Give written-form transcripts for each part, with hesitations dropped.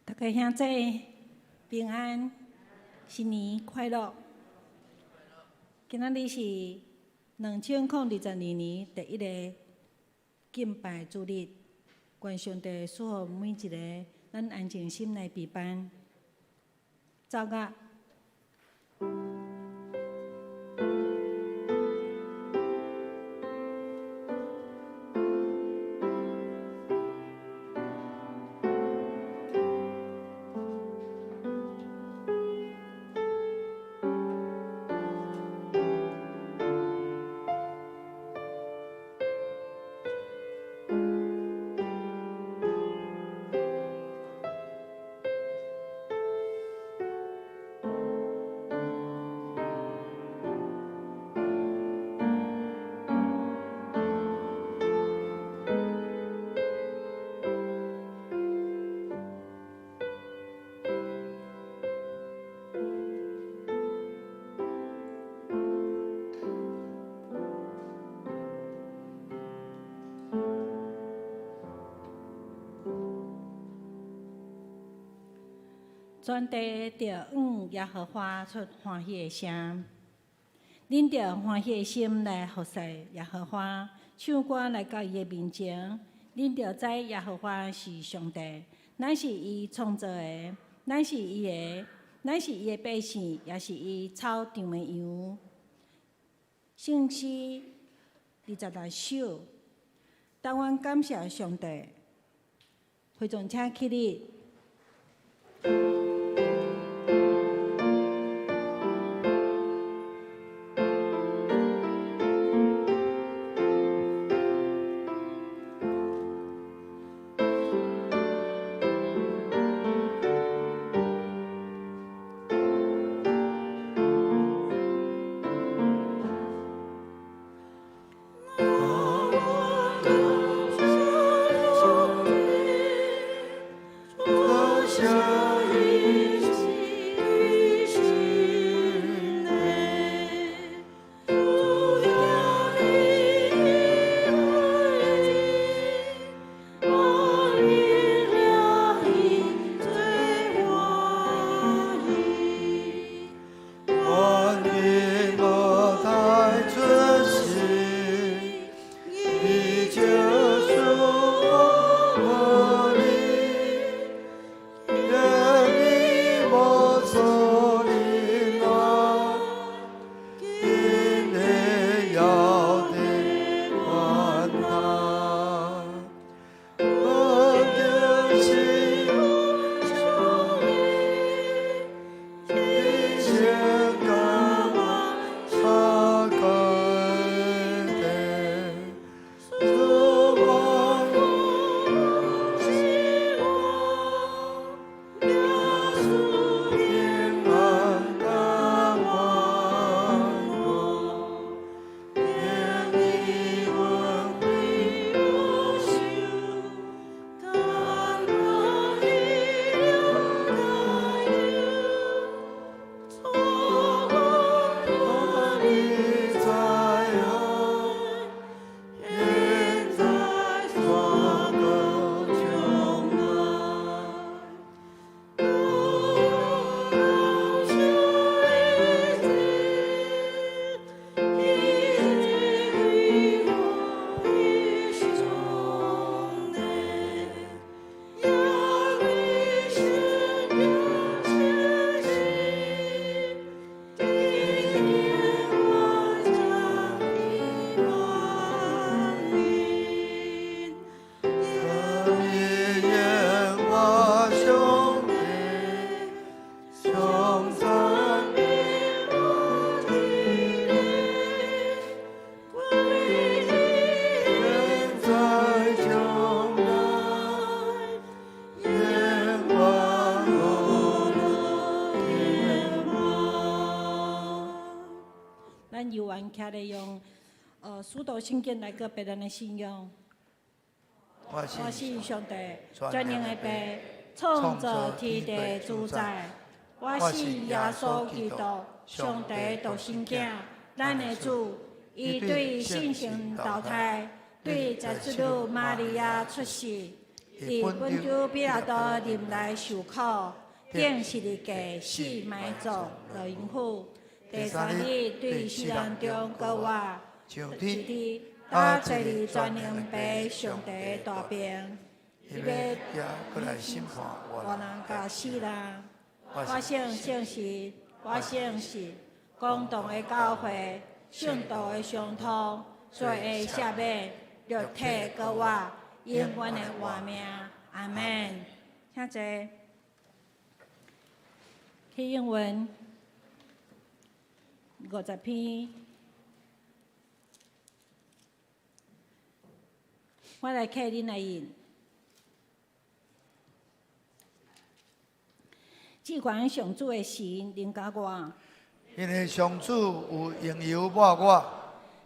大家兄姊平安，新年快樂。今仔日是2022年第一个敬拜主日，願上帝賜予每一个咱安靜心來陪伴。奏樂。全地著向耶和華出歡喜的聲，恁著歡喜的心來服侍耶和華，唱歌來到伊的面前。恁著知耶和華是上帝，咱是伊創造的，咱是伊的，咱是伊的百姓，也是伊草場的羊。聖詩26首，當阮感謝上帝，會眾請起立。咱猶原徛咧用使徒信經來告白咱的信仰。我信上帝，全能的父，創造天地主宰。我信耶穌基督，上帝獨生囝，咱的主。伊對聖神投胎，對十出女瑪利亞出世，佇本丟彼拉多任內受苦，釘十字架死埋葬落陰府。第三日對死人中復活，上天，搭坐佇全能父上帝的大爿，伊欲閣來審判活活人佮死人。我信聖神，我相信公同的教會，聖徒的相通，罪的赦免，肉體復活，永遠的活命。阿門。請坐。啟應文50篇，我來客恁來印。至懸上主的神臨到我，因為上主有用油抹我，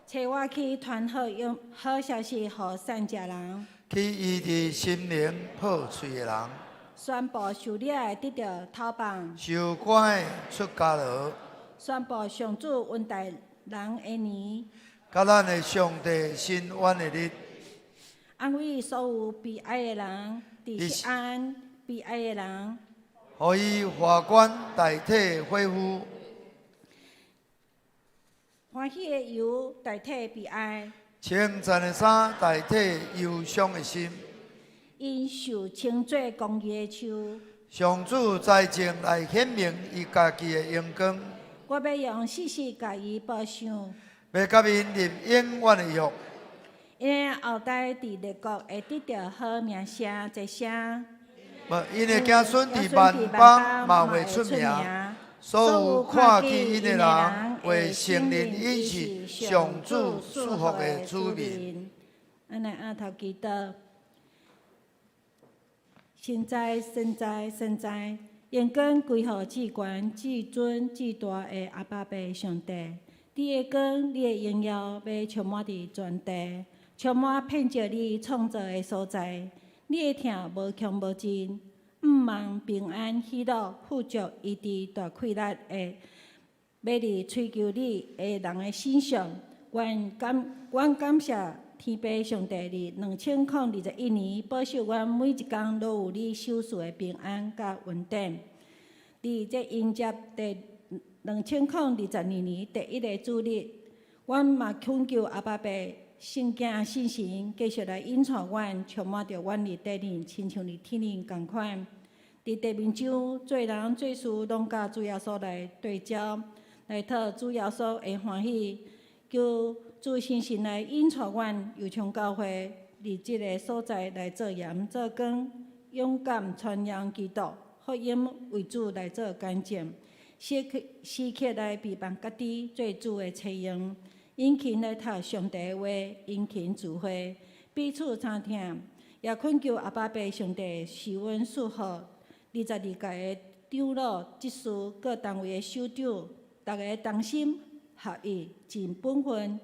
差我去傳好用好消息予散食人，去醫治心靈破碎的人，宣布受掠的得著討放，受關的出監牢，宣布上主恩待人的年，佮咱的上帝伸冤的日，安慰所有悲哀的人，佇錫安悲哀的人，予伊華冠代替火夫，歡喜的油代替悲哀，稱讚的衫代替憂傷的心。𪜶受稱做公義的樹。上主財政來顯明伊家己的榮光，我欲用死屍共伊報賞，欲佮𪜶立永遠的約。𪜶的後代佇列國會得著好名聲，這聲。無，𪜶的子孫佇萬邦嘛會出名。所有看見𪜶的人會承認𪜶是上主賜福的子民。咱來按頭祈禱。神在，神在，神在，榮光歸予至懸、至尊、至大的阿爸父上帝。你的光、你的榮耀，欲充滿佇全地，充滿遍著你創造的所在。你的疼無窮無盡，毋望平安、喜樂、富足，醫治大氣力的，欲佇追求你的人的身上。阮感阮感謝天父上帝，佇2021年保守阮每一工攏有你賞賜的平安佮恩典。佇這迎接第2022年第一个主日，阮嘛懇求阿爸父聖子聖神繼續來引帶阮，充滿著阮佇地面，親像佇天頂仝款。佇地面上做人做事，攏佮主耶穌來對焦，來討主耶穌的歡喜。求主聖神來引帶阮，右昌教會佇這个所在來做鹽做光，勇敢傳揚基督福音，為主來做見證，時刻時刻來備辦家己做主的差用，殷勤來讀上帝的話，殷勤聚會，彼此相疼，也懇求阿爸父上帝賜阮賜福。22屆的長老、執事各單位的首長，逐家同心合意，盡本分、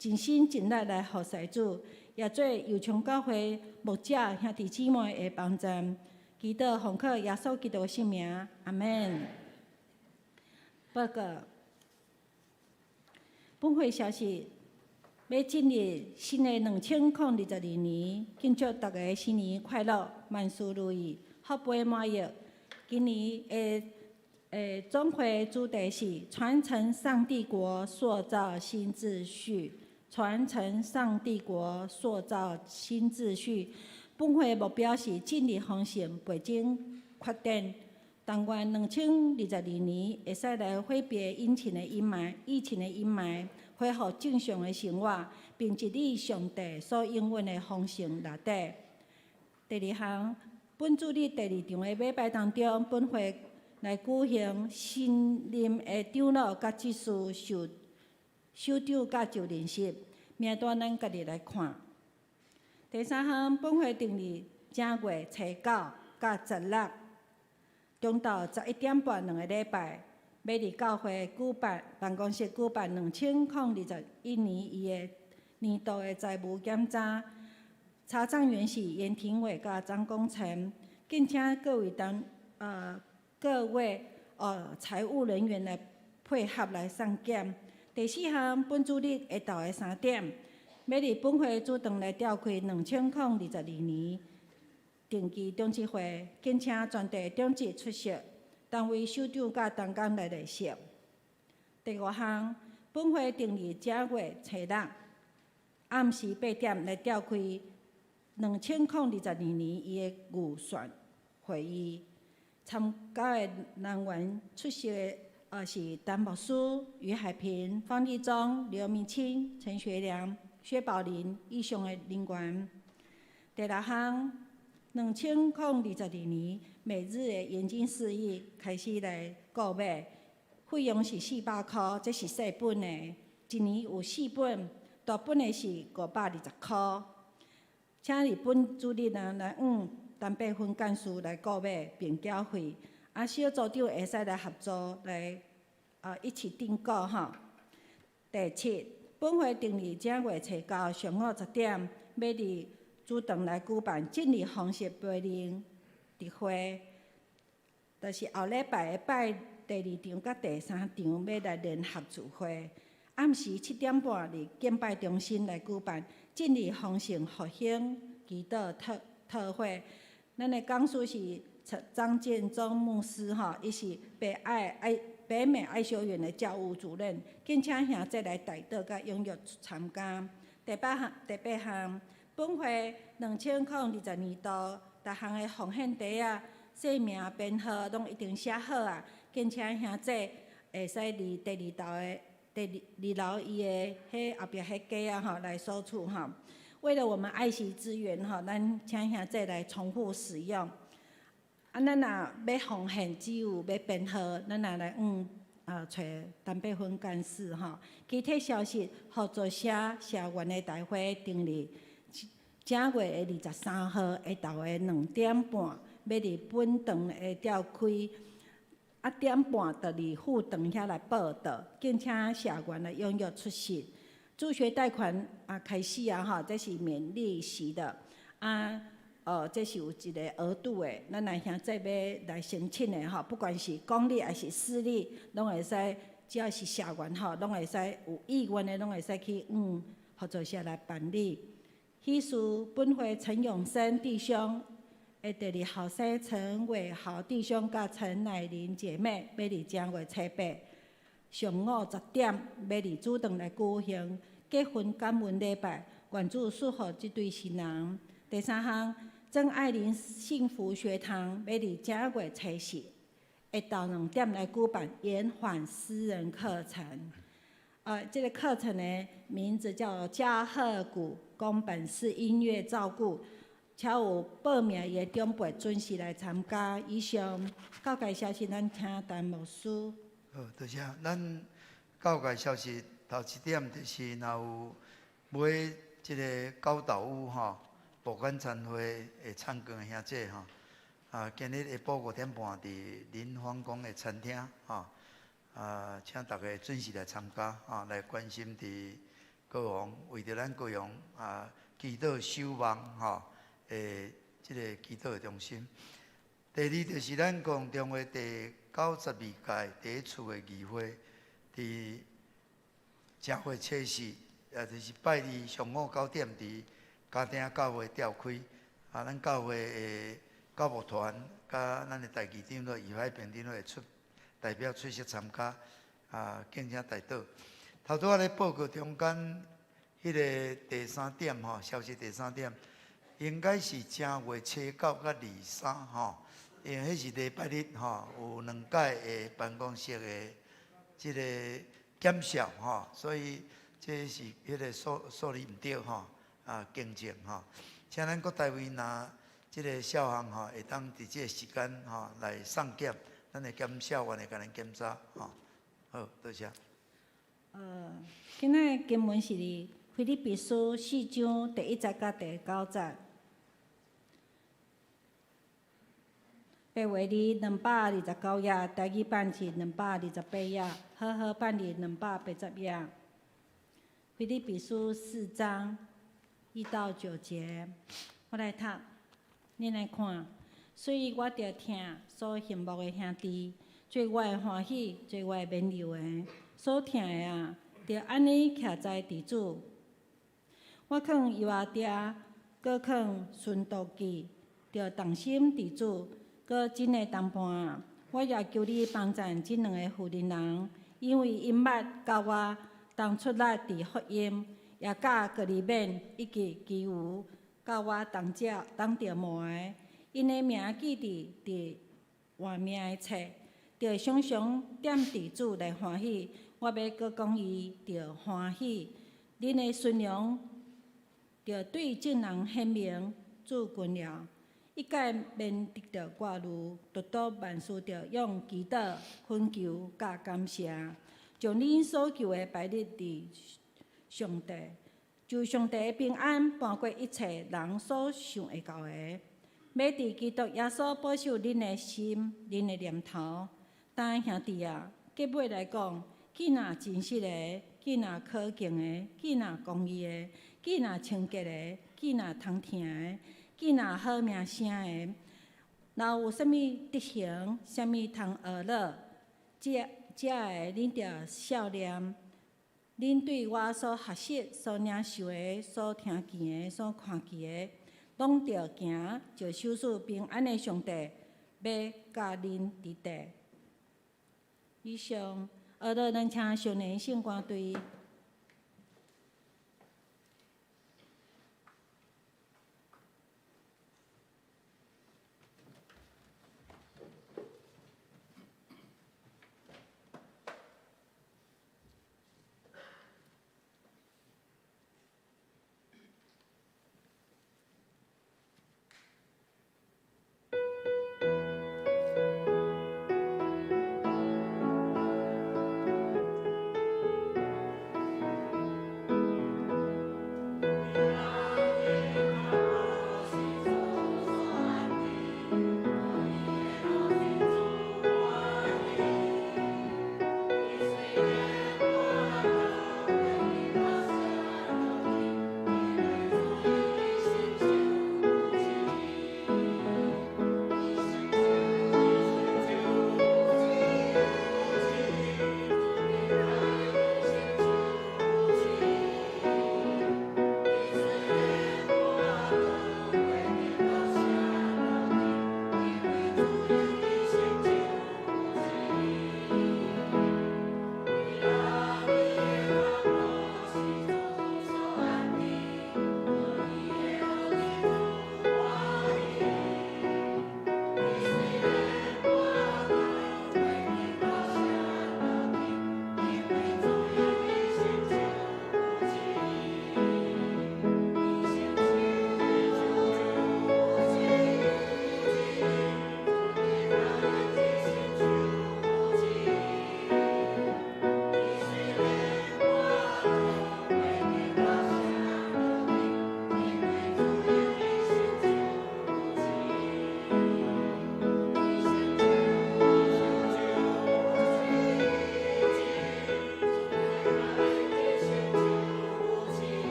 盡心盡力來服侍主，也做右昌教會牧者兄弟姊妹的幫助。祈禱奉靠耶穌基督的聖名，阿門。報告，本會消息，欲進入新的2022年，慶祝逐家新年快樂，萬事如意，福杯滿溢。今年的總會主題是傳承上帝國，塑造新秩序。傳承上帝國，塑造新秩序。本會目標是進入豐盛，背景發展。但願2022年會使來揮別疫情的陰霾，疫情的陰霾，恢復正常的生活，並進入上帝所應允的豐盛內底。第二項，本主日第二場的禮拜當中，本會來舉行新任的長老佮執事受首長佮就任式，名單咱家己來看。第三項，本會定佇正月初九佮十六，中晝11點半兩个禮拜，欲佇教會舉辦辦公室舉辦2021年伊的年度的財務檢查。查帳員是嚴廷偉佮張功成，敬請各位財務人員來配合來送檢。第四項，本主日下晝的3點，欲佇本會主堂來召開2022年定期長執會，敬請全體長執出席，單位首長佮同工來列席。第五項，本會定佇正月初六暗時8點來召開2022年伊的預算會議，參加的人員出席的是陳牧師、余海平、方立忠、劉明清、陳學良、薛寶林以上的人員。第六項，2022年每日的研經釋義開始來購買，費用是400箍，這是細本的，一年有四本，大本的是520箍。請佇本主日啊來向陳伯芬幹事來購買並繳費。啊，小組長會使來合作來一起訂購吼。第七，本會定佇正月初九上午10點，欲佇主堂來舉辦政治方式培靈特會，就是後禮拜的拜第二場佮第三場欲來聯合聚會。暗時7點半佇敬拜中心來舉辦政治豐盛復興祈禱特會。咱的講師是陳張建宗牧師吼，伊是北美愛修園的教務主任，敬請兄弟來代禱佮踴躍參加。第八項，本會2022年度逐項的奉獻單仔、姓名編號攏已經寫好啊，敬請兄弟會使佇第二樓的第二二樓伊的彼後壁彼架仔吼來索取吼。為了我們愛惜資源吼，咱請兄弟來重複使用。啊，咱若欲奉獻，只有欲編號，咱若來揣陳伯芬幹事吼。其他消息，合作社社員的大會定佇正月的23號下晝的2點半，欲佇本堂會召開。啊，點半就佇副堂遐來報到，敬請社員來踴躍出席。助學貸款啊開始啊吼，這是免利息的啊，這是有一個額度的，咱若兄弟欲來申請的吼，不管是公立還是私立，攏會使，只要是社員吼，攏會使有意願的，攏會使去合作社來辦理。喜事本會陳永生弟兄的第二後生陳偉豪弟兄佮陳乃玲姐妹，欲佇正月初八上午10點，欲佇主堂來舉行結婚感恩禮拜，願主祝福這對新人。第三項，曾愛玲幸福學堂欲佇正月初四下晝2點來舉辦延緩私人課程。這個課程的名字叫加賀谷宮本式音樂照顧，請有報名的長輩準時來參加。以上告解消息，咱請陳牧師。好，多謝。咱告解消息頭一點就是若有買這個高島屋吼，募款餐會的參觀的兄弟吼，啊，今日下晡5點半佇林芳宮的餐廳吼，啊，請大家準時來參加，啊，來關心佇高雄，為著咱高雄啊，祈禱守望吼的這個祈禱的中心。第二就是咱高雄中會第92屆第一次的議會，佇正月初四，也就是拜二上午9點，佇家庭教會召開。啊，咱教會的教牧團佮咱的大議長老余海平長老會出代表出席參加，啊，敬請代禱。頭拄仔咧報告中間，彼個第三點吼，消息第三點，應該是正月初九佮23吼，因為彼是禮拜日吼，有兩屆的辦公室的這個檢視吼，所以這是彼個數字毋對吼，啊，更正吼，請咱各單位若這個小項吼，會當佇這個時間吼來送檢，咱的檢視員會共咱檢查吼。好，多謝。今仔的經文是佇腓立比書四章第一節佮第九節。白話字229頁，台語版是228頁，和合版佇280頁。腓立比書四章1到9節，我來讀，恁來看。所以我著疼所羨慕的兄弟，做我的歡喜，做我的勉勵的，所疼的啊，著按呢徛在佇主。我勸友阿爹，閣勸孫都記。著同心佇主，閣真的同伴。我也求你幫贊這兩个婦人人，因為𪜶捌佮我同出力佇福音，也佮革利免以及其餘佮我同食同著磨的，𪜶的名記佇佇活命的冊，著常常踮佇主內歡喜。我欲閣講伊著歡喜。恁的尊榮著對眾人顯明，主近了。一概免得著掛慮，獨獨萬事著用祈禱、懇求佮感謝，將恁所求的擺入佇上帝，就上帝的平安瞞過一切人所想會到的，欲佇基督耶穌保守恁的心、恁的念頭。但兄弟啊，結尾來講，既若真實的，既若可敬的，既若公義的，既若清潔的，既若通聽的，既若好名聲的，若有啥物德行，啥物通學樂，這這个恁著效念。恁對我所學習、所領受的、所聽見的、所看見的，攏著行，就賞賜平安的上帝，欲佮恁佇佇。以上，學樂咱請少年聖歌隊。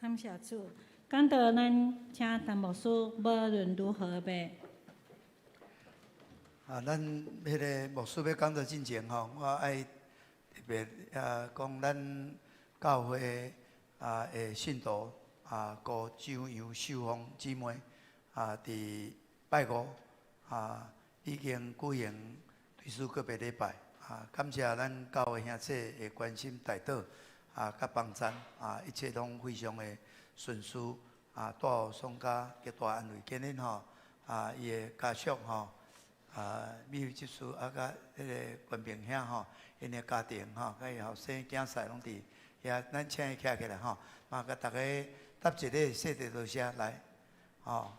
感謝主，講到咱請陳牧師，無論如何欲。啊，咱彼个牧師欲講道進前吼，我愛特別啊講咱教會啊的信徒啊郭張楊秀鳳姊妹啊，佇拜五啊已經舉行追思告別禮拜啊，感謝咱教會兄弟的關心代禱啊，佮幫贊啊，一切攏非常的順遂啊，帶予雙家極大安慰。今日吼啊，伊的家屬吼啊，美惠執事啊，佮彼个關平兄吼，𪜶的家庭吼，佮伊後生囝婿攏佇遐，咱請伊徛起來吼，嘛共逐家答一個謝謝多謝來，吼，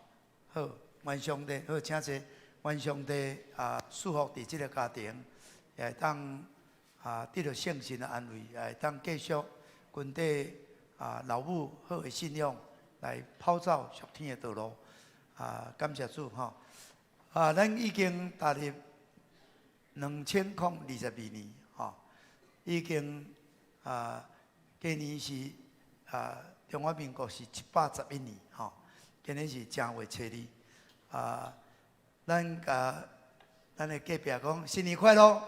好，願上帝好，請坐，願上帝啊賜福佇這个家庭，也會當啊得著聖神的安慰，也會當繼續根據啊老母好的信仰來跑走屬天的道路，啊，感謝主吼。啊，咱已經踏入2022年，吼，已經啊，今年是啊，中華民國是111年，吼，今年是正月初二，啊，咱共咱的隔壁講新年快樂。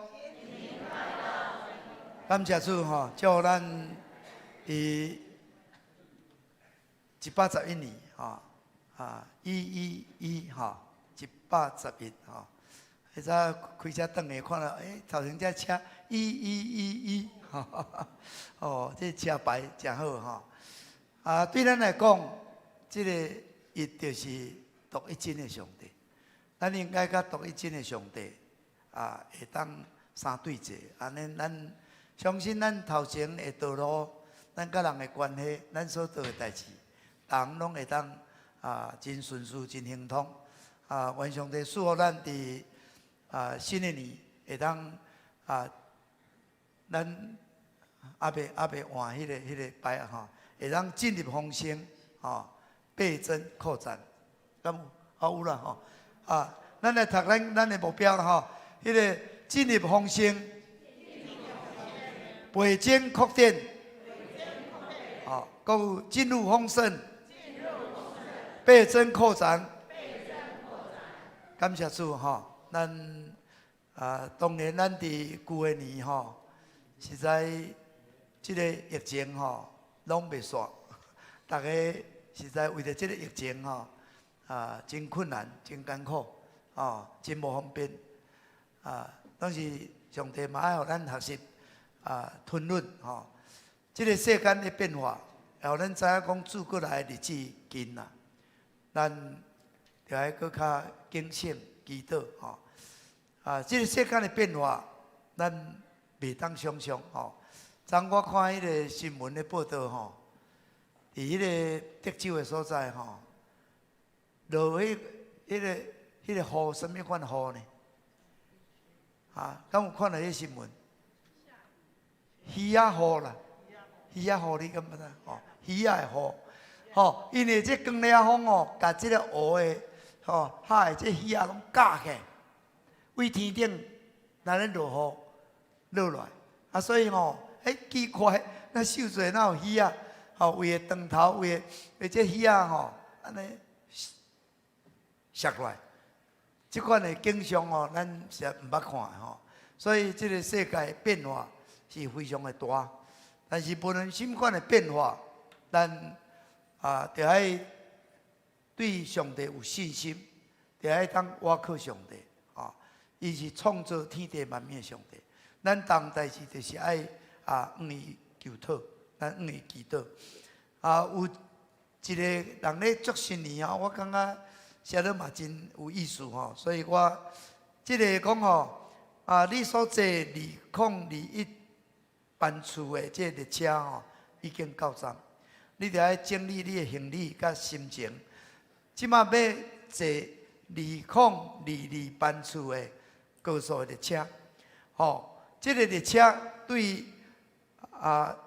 感謝主吼，祝咱佇111年吼啊111吼111吼，彼早開車轉來看到，欸，頭前這車1111，哦，這車牌誠好吼。啊，對咱來講，這個一就是獨一真的上帝。咱應該佮獨一真的上帝啊，會當相對坐。按呢，咱相信咱頭前的道路，咱佮人的關係，咱所做的代誌，人攏會當啊，真順遂、真亨通。啊，願上帝賜予咱佇啊新的年會當啊，咱猶未換彼個牌仔吼，會當進入豐盛，吼，倍增擴展，敢有？好有啦吼。啊，咱來讀咱的目標啦吼，彼個進入豐盛，倍增擴展，吼，閣有進入豐盛，倍增擴展。感謝主吼，咱啊，當然咱佇舊年吼，實在這個疫情吼，攏袂煞，逐家實在為著這個疫情吼，啊，真困難，真艱苦，哦，真無方便，啊，但是上帝嘛愛予咱學習啊，吞忍吼，這個世間的變化，予咱知影講主閣來的日子近啦，咱著愛閣較警醒祈禱吼，啊，這個世間的變化，咱袂當想象吼。昨我看彼個新聞的報道吼，佇彼個德州的所在吼，落彼個雨，啥物款雨呢？啊，敢有看著彼新聞？魚仔雨啦，魚仔雨你敢毋知？吼，魚仔的雨，吼，因為這狂熱風哦，共這個湖的吼海的這魚仔攏咬起來，對天頂來咧落雨落來，啊，所以吼，欸，奇怪，那繡濟哪有魚仔？吼，為的長頭，為這魚仔吼，按呢摔落來，這款的景象哦，咱是毋捌看的吼。所以這個世界變化是非常的大，但是無論啥物款的變化，咱啊，著愛對上帝有信心，著愛當倚靠上帝啊！伊是創造天地萬物的上帝，咱當代誌就是愛啊，向伊求討，咱向伊祈禱。啊，有一個人咧祝新年吼，我感覺寫得嘛真有意思吼，所以我這個講吼，啊，你所坐2021班次的這個列車吼，已經到站，你著愛整理你的行李佮心情。這馬欲坐2022班次的高速列車，吼，這個列車對啊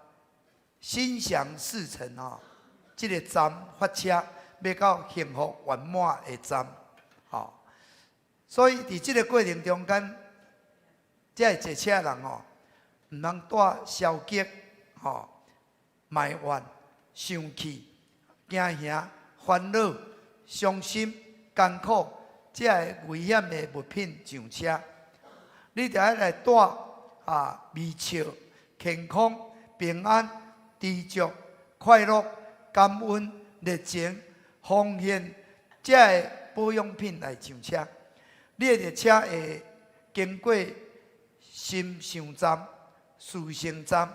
心想事成吼，這個站發車，欲到幸福圓滿的站，吼。所以佇這個過程中間，這個坐車的人吼，毋通帶消極、吼埋怨、生氣、驚嚇、煩惱、傷心、艱苦，這个危險的物品上車。你著愛來帶啊微笑、健康、平安、知足、快樂、感恩、熱情、奉獻，這个保養品來上車。你的列車會經過心想站、思想站、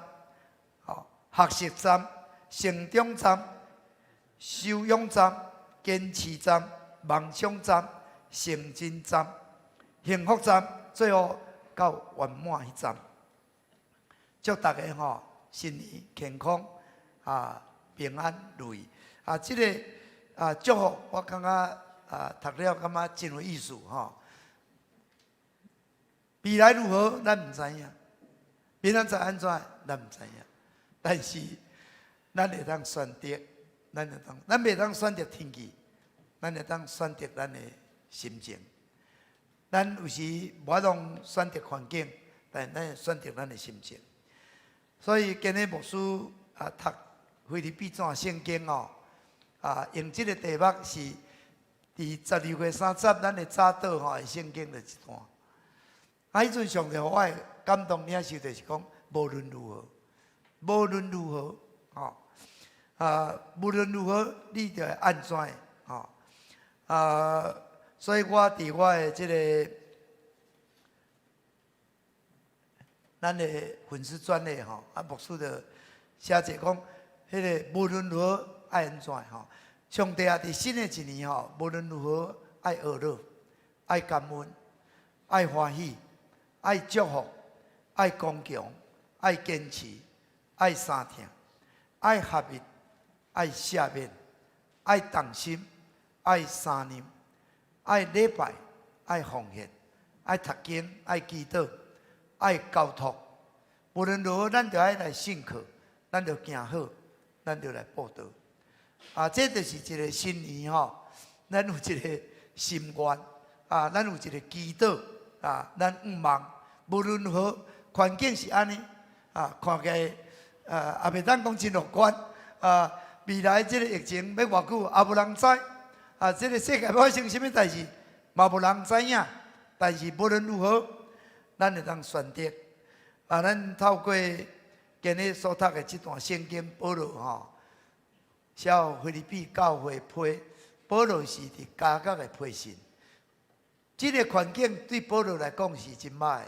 吼學習站、成長站、修養站、堅持站、夢想站、成真站、幸福站，最後到圓滿彼站。祝大家吼新年健康啊平安如意啊！這個啊祝福我感覺啊讀了感覺真有意思吼。未來如何，咱毋知影；明仔載按怎，咱毋知影。但是，咱會當選擇，咱袂當選擇天氣，咱會當選擇咱的心情。咱有時無法度選擇環境，但咱會選擇咱的心情。所以今日牧師啊讀腓立比書聖經哦，啊用這個題目是佇佇12月30，咱的早禱吼，聖經就一段。啊，彼陣上帝予我的感動領受就是講，無論如何，無論如何，吼啊，無論如何，你著會按怎的，吼啊，所以我佇我的這个咱的粉絲專頁吼，啊，牧師就寫者講，彼个無論如何愛按怎吼，上帝啊，佇新的一年吼，無論如何愛學樂，愛感恩，愛歡喜，愛祝福，愛剛強，愛堅持，愛相疼，愛合一，愛赦免，愛同心，愛相忍，愛禮拜，愛奉獻，愛讀經，愛祈禱，愛交託。無論如何，咱著愛來信靠，咱著行好，咱著來報道。啊，這就是一个新年吼，咱有一个心願，啊，咱有一个祈禱，啊，咱向望，無論如何，環境是按呢，啊，看起來啊，也袂當講真樂觀，啊，未來這个疫情欲偌久也無人知，啊，這个世界發生啥物代誌嘛無人知影，但是無論如何，咱會當選擇，啊，咱透過今日所讀的這段聖經，保羅吼。寫予腓立比教會批，保羅是佇監獄的批信。這个環境對保羅來講是真歹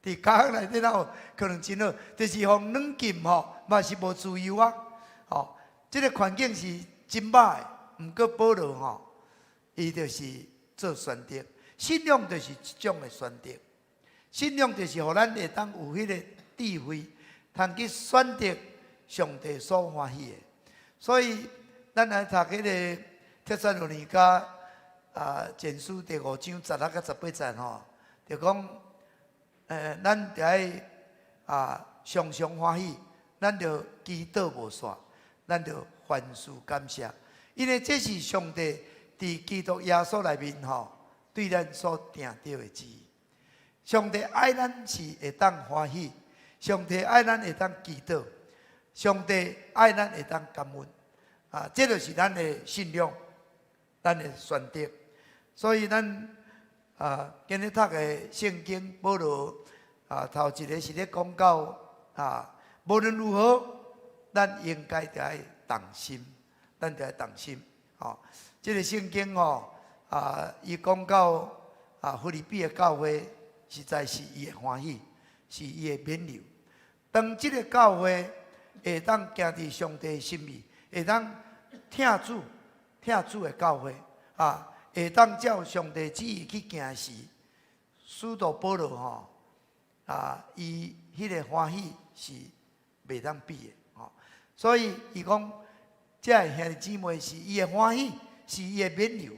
的。佇監獄內底哪有可能真好？就是予軟禁吼，嘛是無自由啊。吼，這个環境是真歹的。毋過保羅吼，伊就是做選擇，信仰就是一種的選擇。信仰就是予咱會當有彼个智慧，通去選擇上帝所歡喜的。所以，咱來讀彼个帖撒羅尼迦啊前書第五章16到18節吼，就講，咱著愛啊常常歡喜，咱著祈禱無煞，咱著凡事感謝，因為這是上帝佇基督耶穌內面吼對咱所定著的旨意。上帝愛咱是會當歡喜，上帝愛咱會當祈禱。上帝愛咱會當感恩，啊，這就是咱的信仰，咱的選擇。所以咱啊，今日讀的聖經，保羅啊，頭一个是咧講到啊，無論如何，咱應該著愛同心，咱著愛同心。吼，這个聖經吼啊，伊講到啊，腓立比的教會，實在是伊的歡喜，是伊的勉勵。當這个教會會當行佇上帝的心意，會當疼主、疼主的教會啊，會當照上帝旨意去行時，使徒保羅吼啊，伊彼个歡喜是袂當比的吼。所以伊講，這个兄弟姊妹是伊的歡喜，是伊的勉勵。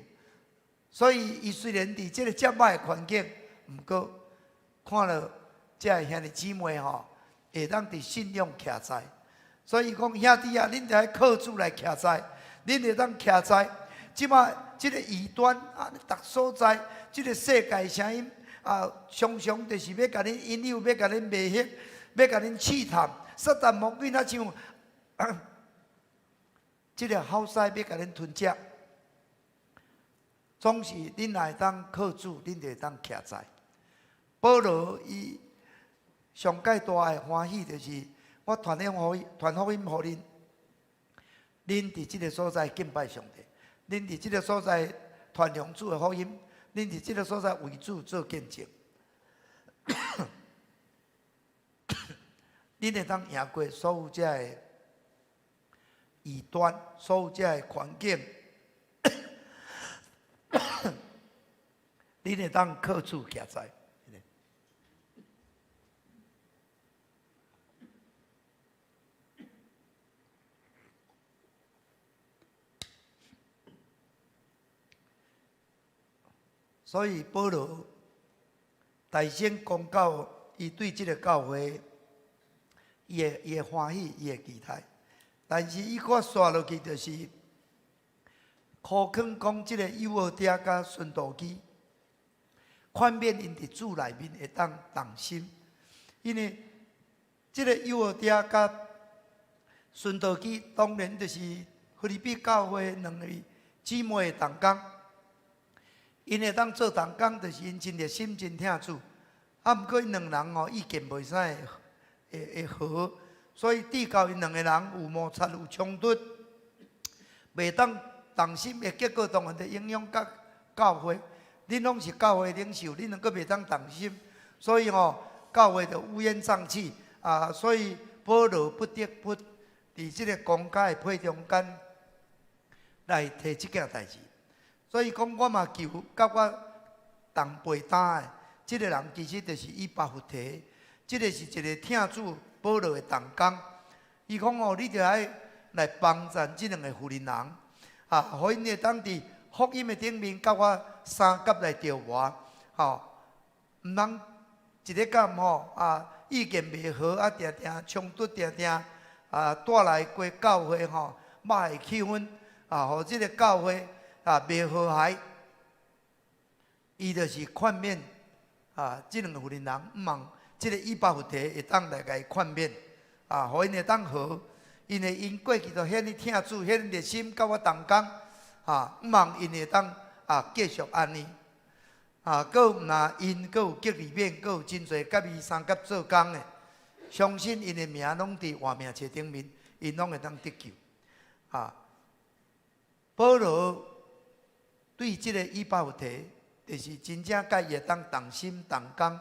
所以伊雖然佇這个遮歹的環境，毋過看著這个兄弟姊妹吼，會當佇信仰徛在。所以講，兄弟啊，恁著愛靠主來徛在，恁會當徛在。這馬這个異端啊，逐所在，這个世界聲音啊，常常就是欲共恁引誘，欲共恁迷惑，欲共恁試探。撒旦魔鬼若像這个吼獅欲共恁吞食，總是恁若會當靠主，恁就會當徛在。保羅伊上蓋大的歡喜就是。我傳福音，傳福音予恁，恁佇這个所在敬拜上帝，恁佇這个所在傳揚主的福音，恁佇這个所在為主做見證，恁會當贏過所有這个異端，所有這个環境，恁會當靠主徛在。所以保羅大聲公告，伊對這个教會，伊的歡喜，伊的期待。但是伊閣紲落去，就是苦勸講這个友俄狄佮孫道基，勸勉𪜶佇主內面會當同心，因為這个友俄狄佮孫道基當然就是腓立比教會兩位姊妹的同工。𪜶會當做同工，就是𪜶真熱心、真疼主。啊，毋過𪜶兩人吼意見袂使會合，所以至到𪜶兩个人有摩擦、有衝突，袂當同心的結果，當然就影響甲教會。恁攏是教會領袖，恁兩個袂當同心，所以吼教會就烏煙瘴氣啊！所以保羅不得不佇這个公開的會中間來提這件代誌。所以講，我嘛求佮我同背擔的這个人，其實就是以巴弗提，這个是一个疼主保羅的同工。伊講哦，你著愛來幫贊這兩个婦人人，啊，予𪜶會當佇福音的頂面，佮我相佮來著磨，吼，毋通一个咁吼啊，意見袂合啊，定定衝突，定定啊，帶來規教會吼，歹的氣氛啊，予這个教會啊袂和諧。伊就是勸勉啊，這兩个婦人人，毋望這个以巴弗提會當來共伊勸勉啊，予𪜶會當和，因為𪜶過去都遐爾疼主，遐爾熱心，佮我同工啊，毋望𪜶會當啊繼續按呢啊，閣有毋若𪜶閣有革利免，閣有真濟佮伊相佮做工的，相信𪜶的名攏佇活命冊頂面，𪜶攏會當得救啊。保羅對這个以巴弗提，就是真正佮伊會當同心同工，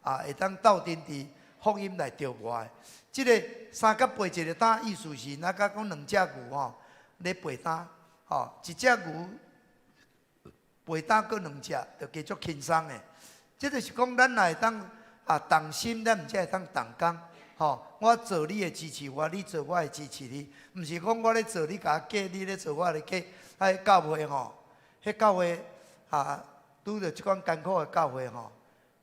啊，會當鬥陣佇福音來著磨的。這个相佮背一个擔，意思是若佮講兩隻牛吼咧背擔，吼，一隻牛背擔閣兩隻，就加足輕鬆的。這就是講，咱若會當啊同心，咱毋才會當同工。吼，我做你的支持我，你做我會支持你，毋是講我咧做你共我假，你咧做我咧假。啊，彼教會吼，彼教會啊，拄著這款艱苦的教會吼，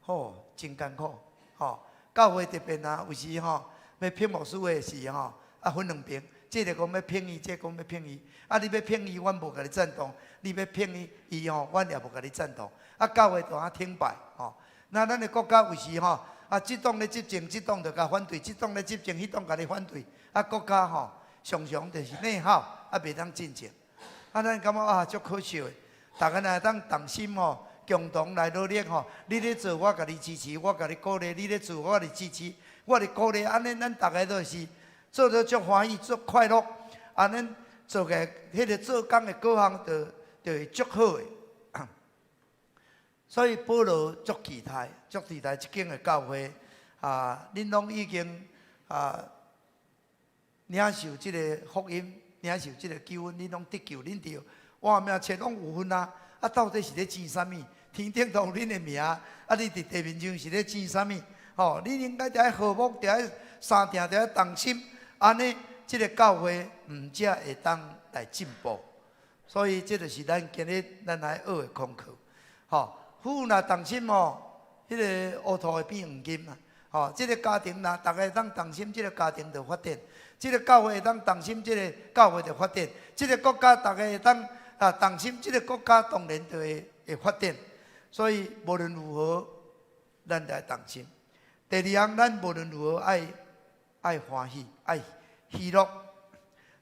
吼，真艱苦。吼，教會特別啊，有時吼欲聘牧師的時吼，啊分兩邊，這个講欲聘伊，這个講欲聘伊。啊，你欲聘伊，阮無共你贊同；你欲聘伊，伊吼，阮也無共你贊同。啊，教會就按停擺吼。那咱的國家有時吼，啊，這黨咧執政，這黨就共反對；這黨咧執政，彼黨共你反對。啊，國家吼常常就是內耗，啊，袂當進前。啊，咱感覺啊，足可惜的。逐个若會當同心吼，共同來努力吼。你咧做，我共你支持；我共你鼓勵。你咧做，我咧支持。我咧鼓勵。按呢，咱逐个都是做得足歡喜、足快樂。按呢做個彼个做工的果效，就會足好的。所以保羅足期待，足期待這間的教會啊！恁攏已經啊領受這个福音，領受這个救恩，恁攏得救，恁著活命冊攏有份啊！啊，到底是咧爭啥物？天頂都有恁的名，啊，你佇地面上是咧爭啥物？吼，恁應該著愛和睦，著愛相疼，著愛同心，按呢，這个教會毋才會當來進步。所以，這就是咱今日咱愛學的功課，吼。夫婦若同心吼，彼个烏塗會變黃金啊！吼，這个家庭若逐个當同心，這个家庭就發展；這个教會會當同心，這个教會就發展；這个國家逐个會當啊同心，這个國家當然就會發展。所以無論如何，咱著愛同心。第二項，咱無論如何愛歡喜，愛喜樂。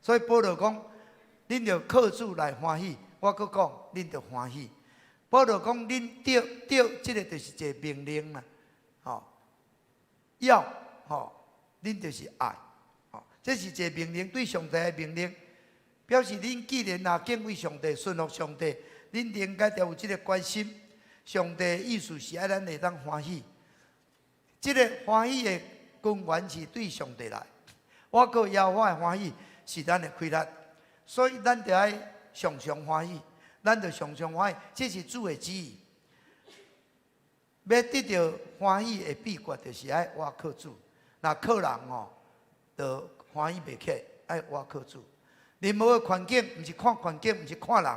所以保羅講，恁著靠主來歡喜。我閣講，恁著歡喜。保羅講，恁著著，這个就是一个命令啦，吼，要吼，恁就是愛，吼，這是一個命令，對上帝的命令，表示恁既然若敬畏上帝、順服上帝，恁應該著有這个決心。上帝的意思是愛咱會當歡喜，這个歡喜的根源是對上帝來。倚靠耶和華的歡喜是咱的氣力，所以咱著愛常常歡喜。咱著常常歡喜，這是主的旨意。欲得著歡喜的秘訣，就是愛倚靠主。若靠人吼，就歡喜袂起來，愛倚靠主。任何的環境，毋是看環境，毋是看人，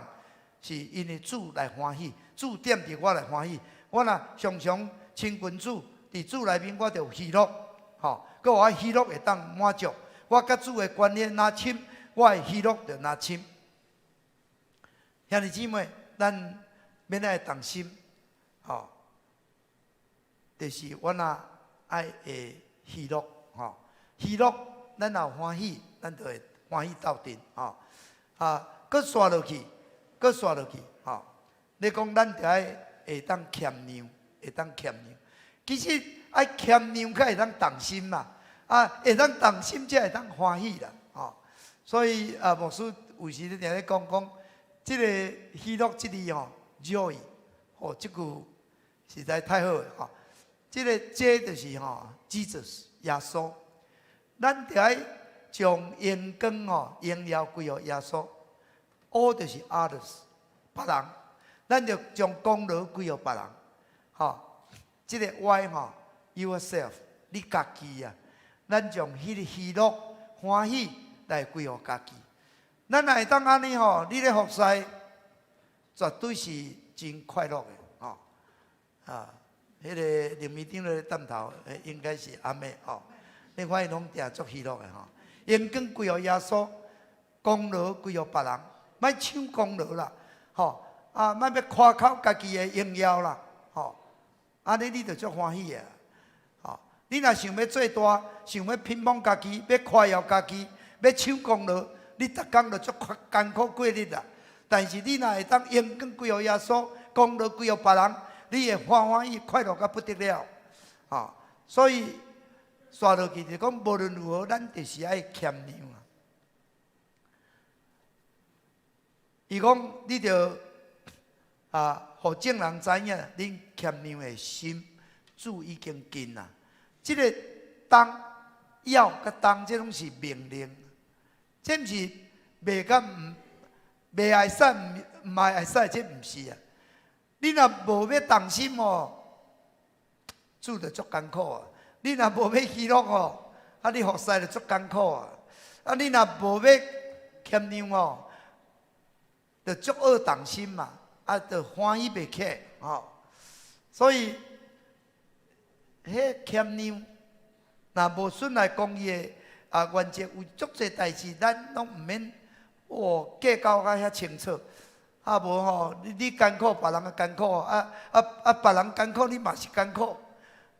是因為主來歡喜，主踮佇我來歡喜。我若常常親近主，佇主內面我就有喜樂，吼，閣我喜樂會當滿足。我佮主的關係若深，我的喜樂就若深。兄弟姊妹，咱欲來同心，吼，就是阮若愛會喜樂，吼，喜樂，咱若有歡喜，咱就會歡喜鬥陣，吼，啊，閣紲落去，閣紲落去，吼，你講咱著愛會當謙讓，會當謙讓。其實愛謙讓才會當動心嘛，啊，會當動心才會當歡喜啦，吼。所以啊，牧師有時咧定咧講講，這个喜樂這字吼，joy，吼，這句實在太好了吼。這个 J 就是吼，Jesus 耶穌，咱著愛將榮光吼榮耀歸予耶穌。O 就是 others 別人，咱就將功勞歸予別人，吼。這个 Y 吼，yourself 你家己啊，咱將彼个喜樂歡喜來歸予家己。咱若會當按呢吼，你咧服侍絕對是真快樂的吼。啊，彼个林美長咧點頭，應該是按呢吼。你發現攏定足喜樂的吼。榮光歸予耶穌，功勞歸予別人，莫搶功勞啦，吼啊，莫欲誇口家己的榮耀啦，吼。按呢你就足歡喜的，吼。你若想欲做大，想欲噴捧家己，欲誇耀家己，欲搶功勞，你逐工就足艱苦過日啦。但是你若會當榮光歸予耶穌，功勞歸予別人，你會歡歡喜快樂甲不得了，吼。所以煞落去就講，無論如何，咱就是愛謙讓啊。伊講，你著啊，予眾人知影，恁謙讓的心，主已經近啦。這个當要佮當，這攏是命令，這毋是袂佮毋袂愛使，毋毋愛使，這毋是啊。你若無欲動心哦，主就足艱苦啊。你若無欲喜樂哦，啊你服侍就足艱苦啊。啊你若無欲謙讓哦，就足愛動心嘛，啊就歡喜袂起來吼。所以，彼謙讓，若無順來公義的啊原則，有足濟代誌，咱攏毋免哦計較甲遐清楚。啊無吼，你你艱苦，別人也艱苦，啊啊啊別人艱苦，你嘛是艱苦。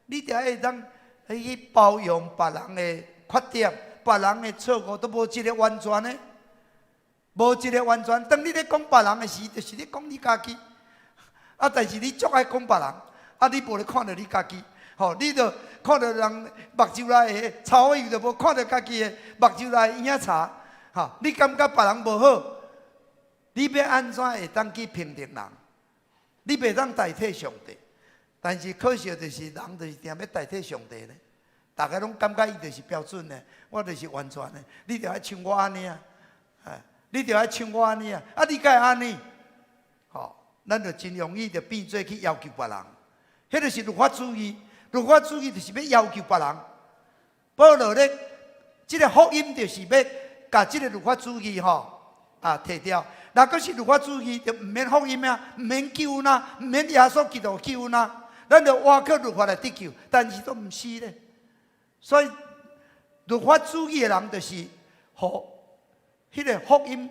你著愛會當去包容別人的缺點，別人的錯誤，都無一个完全的，無一个完全。當你咧講別人的時，就是咧講你家己。啊，但是你足愛講別人，啊，你無咧看著你家己，吼，你著看著人目睭內的草油，就無看著家己的目睭內的影柴，吼，你感覺別人無好，你欲按怎會當去評定人？你袂當代替上帝，但是可惜就是人就是定欲代替上帝咧。逐家攏感覺伊就是標準的，我就是完全的，你著愛像我按呢啊，哎，你著愛像我按呢啊，啊，你敢會按呢？吼，咱就真容易就變做去要求別人，彼就是律法主義，律法主義就是欲要求別人。保羅咧，這个福音就是欲共這个律法主義吼啊提掉。若閣是律法主義，就毋免福音啊，毋免救恩啊，毋免耶穌基督救恩啊，咱就倚靠律法來得救，但是都毋是咧。所以律法主義的人就是，予彼个福音。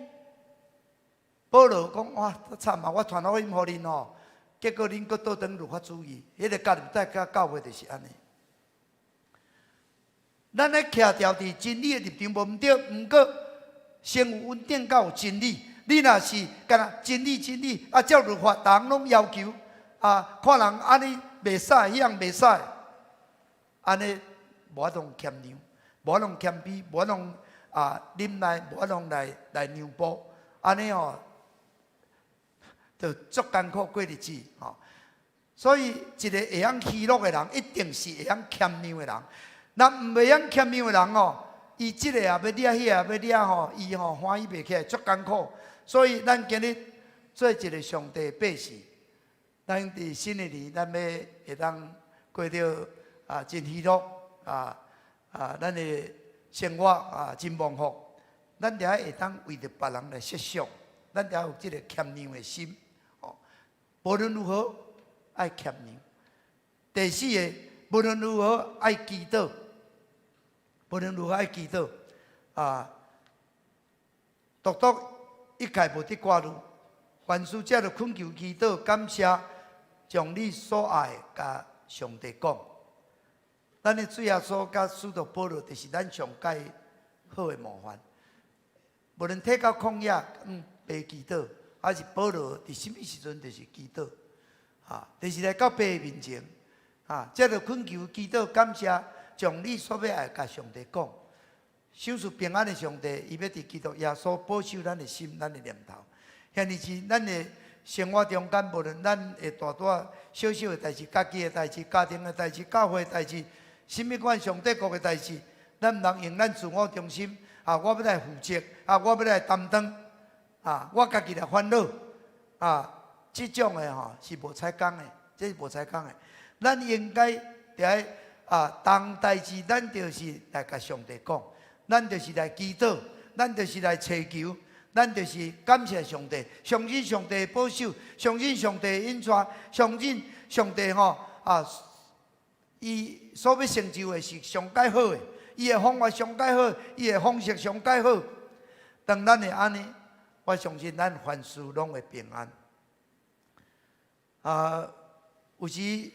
保羅講哇，慘啊！我傳福音予恁吼，結果恁閣倒轉律法主義。彼个加勒底教會就是按呢。咱咧徛牢佇真理的立場無毋對，毋過先有恩典才有真理。你若是干焦真理真理，啊照律法，逐項攏要求，啊看人按呢袂使，彼樣袂使，按呢無法度謙讓，無法度謙卑，無法度啊忍耐，無法度來來讓步，按呢吼，就足艱苦過日子吼。所以一个會曉喜樂的人，一定是會曉謙讓的人。若毋袂曉謙讓的人吼，伊這个也欲掠，彼个也欲掠吼，伊吼歡喜袂起來，足艱苦。所以咱今日做一个上帝的百姓，咱佇新的年，咱欲會當過著啊真喜樂啊啊，咱的生活啊真蒙福。咱著愛會當為著別人來設想，咱著愛有這个謙讓的心。哦，無論如何愛謙讓。第四个，無論如何愛祈禱，無論如何愛祈禱啊，獨獨一概無得掛慮，凡事藉著懇求祈禱感謝，將你所愛的共上帝講。咱的主耶穌佮使徒保羅，就是咱上蓋好的模範。無論退到曠野，嗯，白祈禱，抑是保羅佇啥物時陣就是祈禱，啊，就是來到父的面前，啊，這就懇求祈禱感謝，將你所欲愛共上帝講。賞賜平安的上帝，伊欲佇基督耶穌保守咱的心、咱的念頭。兄弟姊妹，咱的生活中間，無論咱的大大小小的代誌、家己的代誌、家庭的代誌、教會的代誌，啥物款上帝國的代誌，咱毋通用咱自我中心。啊，我欲來負責，啊，我欲來擔當，啊，我家己來煩惱，啊，這種的吼是無彩工的，這是無彩工的。咱應該著愛啊，當代誌，咱就是來共上帝講，咱就是來祈禱，咱就是來祈求，咱就是感謝上帝，相信上帝的保守，相信上帝的引帶，相信上帝吼啊，伊所欲成就的是上蓋好的。伊的方法上蓋好，伊的方式上蓋好。當咱會按呢，我相信咱凡事攏會平安。啊，有時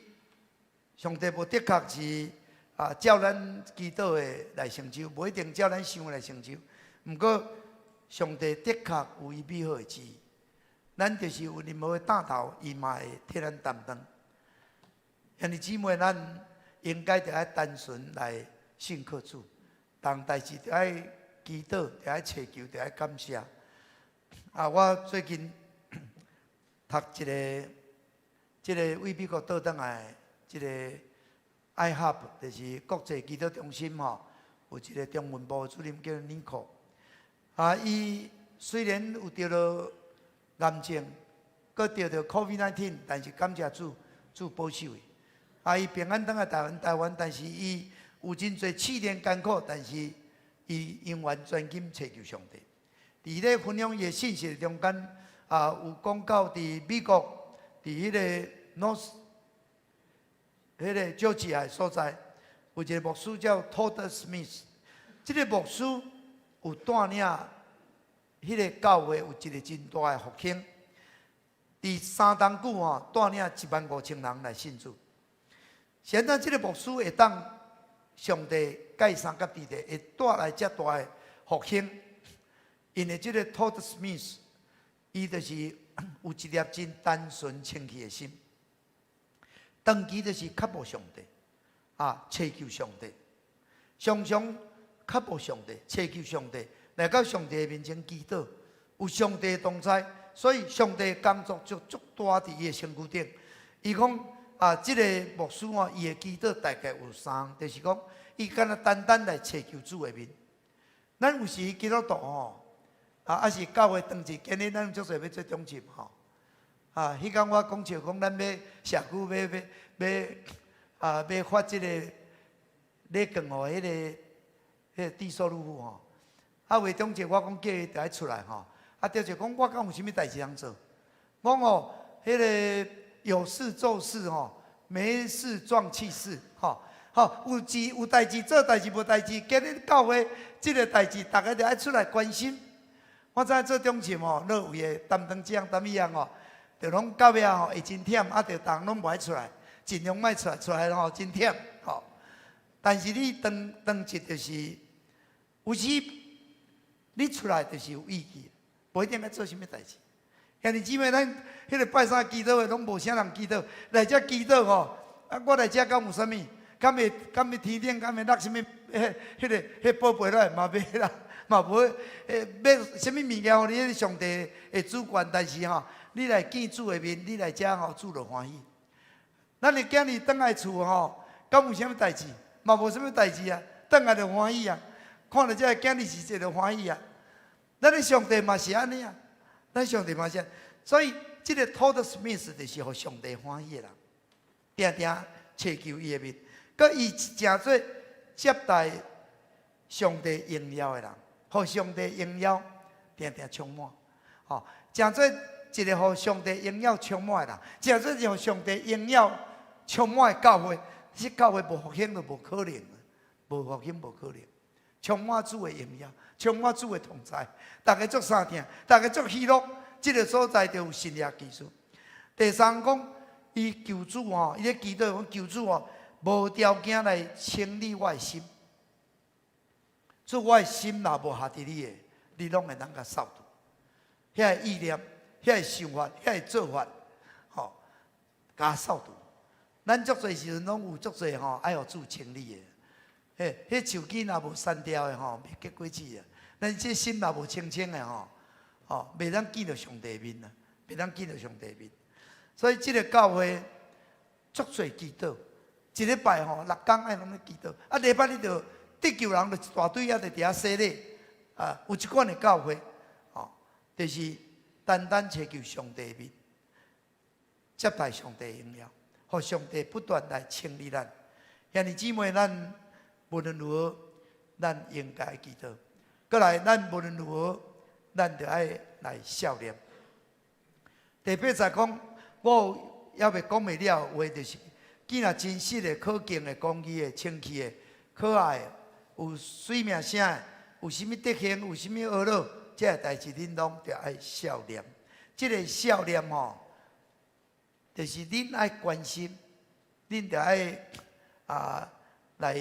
上帝無的確是啊，照咱祈禱的來成就，無一定照咱想的來成就。毋過上帝的確有伊美好的旨意，咱就是有任何的擔頭，伊嘛會替咱擔當。兄弟姊妹，咱應該著愛單純來信靠主，逐項代誌著愛祈禱，著愛祈求，著愛感謝。啊，我最近讀一个，這个為美國倒轉來，這个 IHOP 就是國際祈禱中心吼，有一个中文部主任叫 Nico。啊，伊雖然有得著癌症，閣得著 COVID-19，但是感謝主，主保守伊。啊，伊平安轉來台灣，但是伊有真濟試煉艱苦，但是伊永遠專心尋求上帝。佇咧分享伊的信息中間，啊，有講到佇美國，佇彼个 North，彼个 Georgia 的所在，有一個牧師叫 Todd Smith。這个牧師有帶領彼个教會有一個真大的復興。佇3冬久吼，帶領15,000人來信主。現在這个牧師會當上帝蓋三甲地地，會帶來遮大的復興，因為這个 Todd Smith，伊就是有一粒真單純清氣的心，長期就是渴慕上帝，啊，尋求上帝，常常渴慕上帝，尋求上帝，來到上帝的面前祈禱，有上帝同在，所以上帝工作就足大佇伊的身軀頂。伊講啊，這个牧師哦，伊的祈禱大概有三項，就是講，伊敢若單單來尋求主的面。咱有時基督徒吼，啊，抑是教會當日，今日咱足濟欲做中執吼。啊，彼工我講笑講，咱欲社區欲欲欲啊，欲發這个禮券予彼个低收入戶吼。啊，會中執我講叫伊著愛出來吼。啊，著就講我敢有啥物代誌通做？我講哦，彼个有事做事吼，沒事壯氣勢吼。吼，有事有代誌做代誌，無代誌，今日教會這个代誌，逐家著愛出來關心。我知影做中執吼，樂為的擔當這樣擔彼樣吼，就攏到尾吼會真忝，啊，就逐人攏無愛出來，盡量莫出來，出來吼真忝吼。但是你當當日就是，有時你出來就是有意義，無一定愛做啥物代誌。兄弟姊妹，咱彼个拜三祈禱的攏無啥人祈禱，來遮祈禱吼，啊，我來遮敢有啥物？敢會敢會天頂敢會落啥物？彼彼个彼寶貝落來嘛袂啦，嘛無欲啥物物件予你，彼上帝的主權，但是吼，你來見主的面，你來遮吼，主就歡喜。咱的囝兒轉來厝吼，敢有啥物代誌？嘛無啥物代誌啊，轉來就歡喜啊！看著這个囝兒是一個歡喜啊！咱的上帝嘛是按呢啊，咱上帝嘛是按呢，所以這个 Todd Smith 就是予上帝歡喜的人，定定尋求伊的面，閣伊誠做接待上帝榮耀的人，予上帝榮耀定定充滿，吼，誠做一个予上帝榮耀充滿的人，誠做予上帝榮耀充滿的教會，這教會無復興就無可能，無復興無可能。充滿主的榮耀，充滿主的同在，逐家足相疼，逐家足喜樂，這个所在就有神蹟奇事。第三講，伊求主吼，伊咧祈禱講求主吼，無條件來清理我的心。主，我的心若無合佇你的，你攏會當共掃除。遐个意念，遐个想法、遐个做法，吼，共掃除。咱足濟時陣攏有足濟吼，愛予主清理的。嘿，彼手機若無刪掉的吼，袂結果子啊。咱這心若無清清的吼，吼，袂當見著上帝面啊，袂當見著上帝面。所以這个教會足濟祈禱，一禮拜吼六工愛攏咧祈禱。啊，禮拜日就得救人就一大堆啊，就佇遐洗禮。啊，有這款的教會，吼，就是單單尋求上帝面，接待上帝榮耀，予上帝不斷來清理咱。兄弟姊妹，咱無論如何，咱應該祈禱。閣來，咱無論如何，咱著愛來數念。第八節講，我猶未講袂了話，就是，既若真實的、可敬的、公義的、清氣的、可愛的、有媠名聲的，有啥物德行，有啥物呵咾，這个代誌恁攏著愛數念。這个數念吼，就是恁愛關心，恁著愛啊來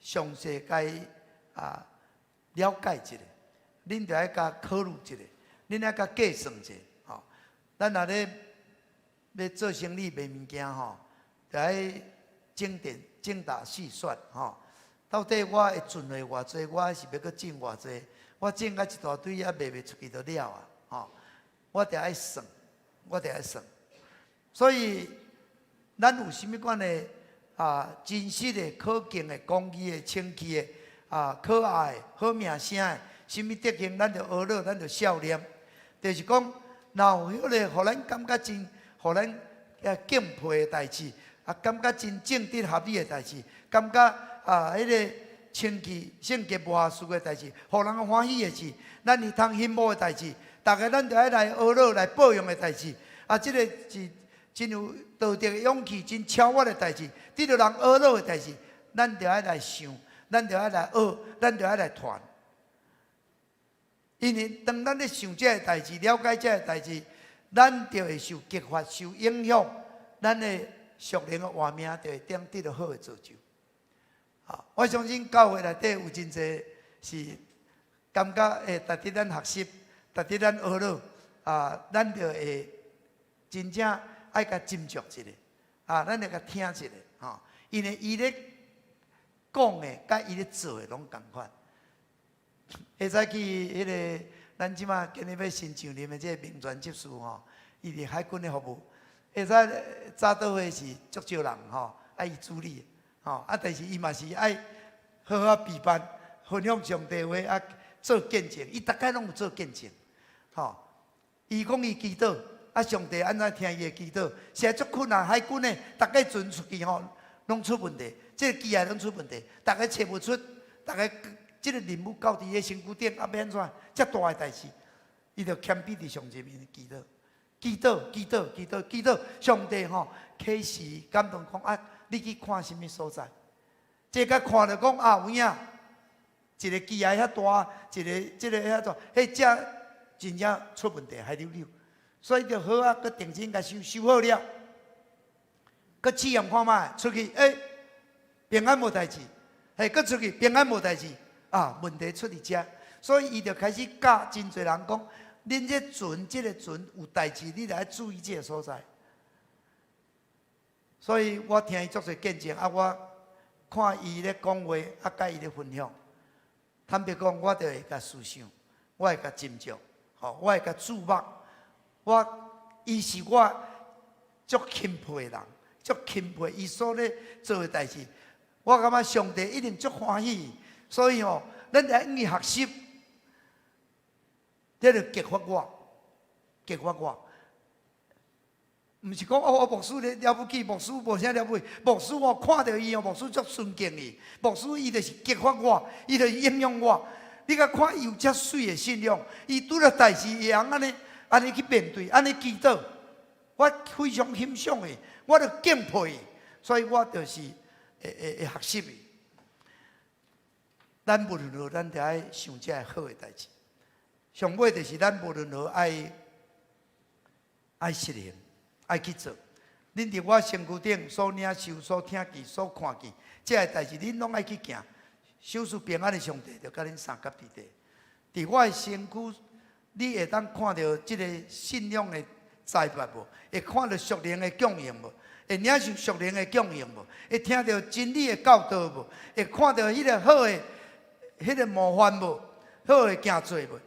詳細共啊了解一下，恁著愛共考慮一下，恁愛共計算一下，吼。咱若咧欲做生意賣物件吼，著愛精點精打細算吼。到底我會存貨偌濟，我是欲閣種偌濟？我種甲一大堆啊，賣袂出去就了啊！吼，我著愛算，我著愛算。所以，咱有啥物款的啊？真實的、可敬的、公義的、清氣的啊、可愛的、好名聲的，啥物德行，咱著呵咾，咱著數念。就是講，若有彼个予咱感覺真，予咱敬佩的代誌，啊，感覺真正直合理的代誌，感覺啊，彼个清氣聖潔無瑕疵的代誌，予人歡喜的事，咱會通欣慕的代誌，逐个咱著愛來呵咾來報應的代誌，啊，這个是真有道德的勇氣、真超越的代誌，得著人呵咾的代誌，咱著愛來想，咱著愛來學，咱著愛來傳。因為當咱咧想這个代誌、了解這个代誌，咱就會受激發、受影響，咱的屬靈的活命就會當得著好的造就。啊，我相信教會內底有真濟是感覺會值得咱學習、值得咱呵咾啊，咱就會真正愛共斟酌一下，啊，咱會共聽一下，吼，因為伊咧講的，佮伊咧做的攏仝款。會使去彼个，咱這馬今日欲新上任的這个民權執事吼，伊佇海軍的服務，會使早禱會是足少人吼，愛伊主理，吼啊，但是伊嘛是愛好好備辦，分享上帝話啊，做見證，伊逐擺攏有做見證，吼。伊講伊祈禱，啊，上帝按怎聽伊的祈禱，實在足困難，海軍的逐个船出去吼，攏出問題，這个機械攏出問題，逐个揣無出，逐个。這个任務交佇彼身軀頂，啊，欲按怎？遮大的代誌，伊就謙卑佇上帝面前祈禱，祈禱，祈禱，祈禱，祈禱。上帝吼，啟示感動講啊，你去看啥物所在？這个看著講啊，有影，一个機械遐大，一个這个遐大，彼只真正出問題，還溜溜。所以就好啊，閣定睛共修修好了，閣試驗看覓，出去，欸，平安無代誌，嘿，閣出去平安無代誌。啊，問題出佇遮，所以伊就開始教真濟人講，恁這船，這个船有代誌，你著愛注意這个所在。所以我聽伊足濟見證，啊，我看伊咧講話，啊，佮伊咧分享。坦白講，我就會共思想，我會共斟酌，吼，我會共注目。我伊是我足欽佩的人，足欽佩伊所咧做的代誌。我感覺上帝一定足歡喜。所以吼，咱著愛向伊學習，這就激發我，激發我。毋是講哦，我牧師咧了不起，牧師無啥了不起。牧師我看著伊哦，牧師足尊敬伊。牧師伊就是激發我，伊就是影響我。你共看伊有遮媠的信仰，伊拄著代誌會曉按呢按呢去面對，按呢祈禱。我非常欣賞伊，我就敬佩伊，所以我就是會會會學習伊。咱無論如何，咱著愛想這个好的代誌。上尾就是咱無論如何愛愛實行，愛去做。恁佇我身軀頂所領受、所聽見、所看見，這个代誌，恁攏愛去行。賞賜平安的上帝，就佮恁相佮佇佇。佇我的身軀，你會當看著這个信仰的栽拔無？會看著屬靈的供應無？會領受屬靈的供應無？會聽著真理的教導無？會看著彼个好的、彼个模範無？好的行做無？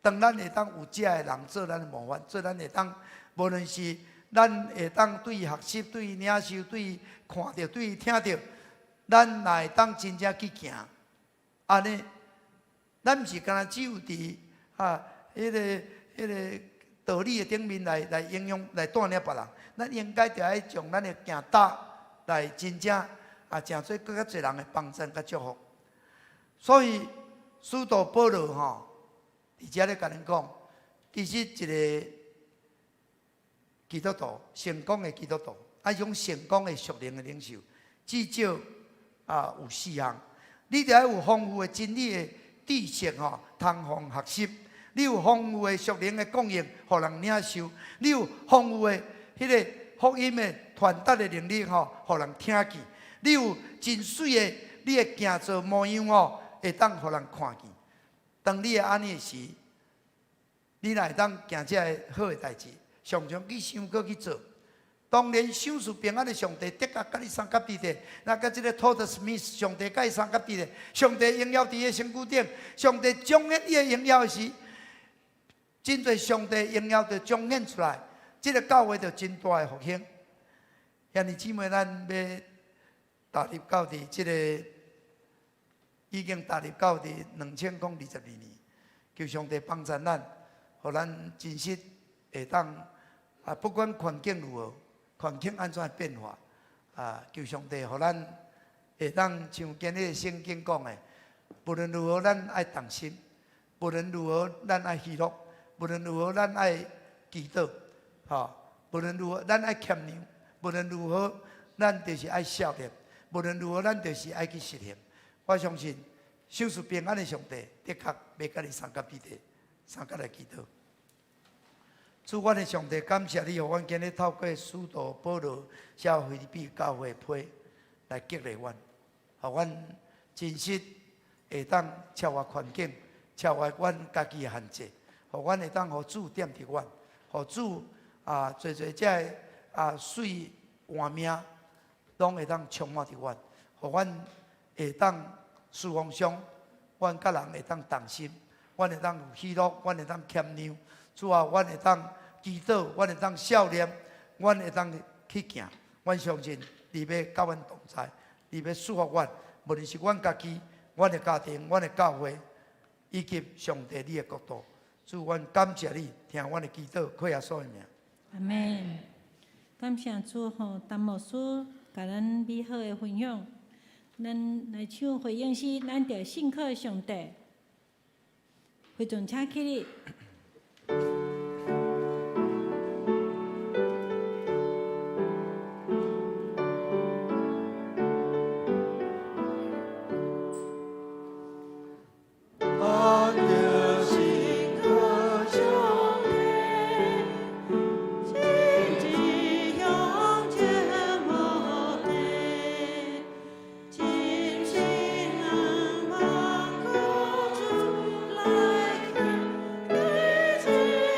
當咱會當有這个人做咱的模範，做咱會當，無論是咱會當對學習、對領受、對看著、對聽著，咱若會當真正去行，按呢，咱毋是干焦只有佇啊，彼个道理的頂面來影響、來帶領別人，咱應該著愛將咱的行動來真正啊，成做閣較濟人的幫贊佮祝福。所以，使徒保羅吼，佇遮咧共恁講，其實一个基督徒成功的基督徒，啊，種成功的屬靈的領袖，至少啊有四項。你著愛有豐富的真理的知識吼，通予學習；你有豐富的屬靈的供應，予人領受；你有豐富的彼个福音的傳達的能力吼，予人聽見；你有真媠的你的行做模樣吼，會當予人看見。當你會按呢時，你若會當行這个好的代誌，常常去想閣去做。當然，賞賜平安的上帝，的確佮你相佮佇咧。若佮這个托德史密斯，上帝佮伊相佮佇咧。上帝榮耀佇伊的身軀頂，上帝彰顯伊的榮耀的時，真濟上帝榮耀就彰顯出來。這个教會就真大的復興。兄弟姊妹，咱欲踏入到佇這个已經踏入到佇2022年，求上帝幫助咱，予咱真實會當啊，不管環境如何，環境按怎變化，啊，求上帝予咱會當像今日聖經講的，無論如何，咱愛同心；無論如何，咱愛喜樂；無論如何，咱愛祈禱；吼，無論如何，咱愛謙讓；無論如何，咱就是愛笑臉；無論如何，咱就是愛去實行。我相信，賞賜平安的上帝，的確欲佮你相佮彼得，相佮來祈禱。主，阮的上帝，感謝你，予阮今日透過使徒保羅寫腓立比教會批來激勵阮，予阮真實會當超越環境，超越阮家己的限制，予阮會當予主踮佇阮，予主啊，濟濟這个啊媠換命，攏會當充滿佇阮，予阮會當事奉上，阮佮人會當同心，阮會當有喜樂，阮會當謙讓。主啊，阮會當祈禱，阮會當笑臉，阮會當去行。阮相信你欲佮阮同在，你欲祝福阮，無論是阮家己、阮的家庭、阮的教會，以及上帝你的國度。主，阮感謝你，聽阮的祈禱，靠耶穌的名。阿們。感謝主予陳牧師共咱美好的分享。咱來唱回應詩，咱著信靠上帝。會眾請起立。咱著信靠上帝，親自向前無地，真心仰望高處來看，你。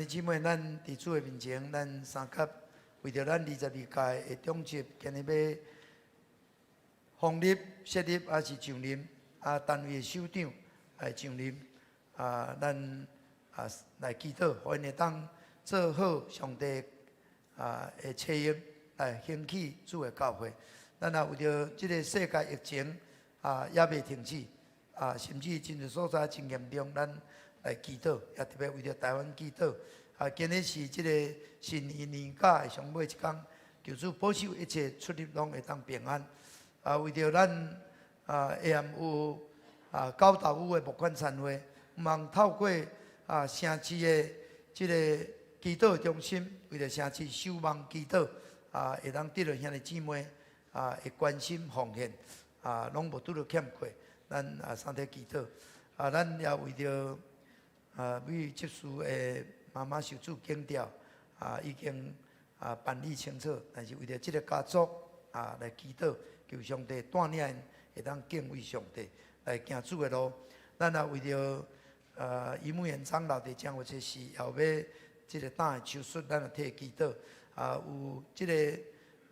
弟姊妹，咱佇主的面前，咱相佮為著咱22屆的長執，今日欲封立、設立，抑是上任啊，單位的首長來上任啊，咱啊來祈禱，予𪜶會當做好上帝啊的冊用來興起主的教會。咱也為著這个世界疫情啊，猶未停止啊，甚至真濟所在真嚴重，咱來祈禱，也特別為著台灣祈禱。啊，今日是這个新年年假的上尾一工，求主保守一切出入攏會當平安。啊，為著咱啊，下暗有啊九頭有的募款餐會，毋通透過啊城市的這个祈禱中心，為著城市守望祈禱，啊，會當得著兄弟姊妹啊的關心奉獻，啊，攏無拄著欠缺。咱啊相體祈禱，啊，咱也為著啊美執事的媽媽受主檢調，啊，已經啊辦理清楚，但是為著這个家族啊來祈禱，求上帝帶領𪜶會當敬畏上帝，來行主的路。咱也為著啊余慕賢長老佇正月初四後欲這个膽的手術，咱也替伊祈禱。啊，有這个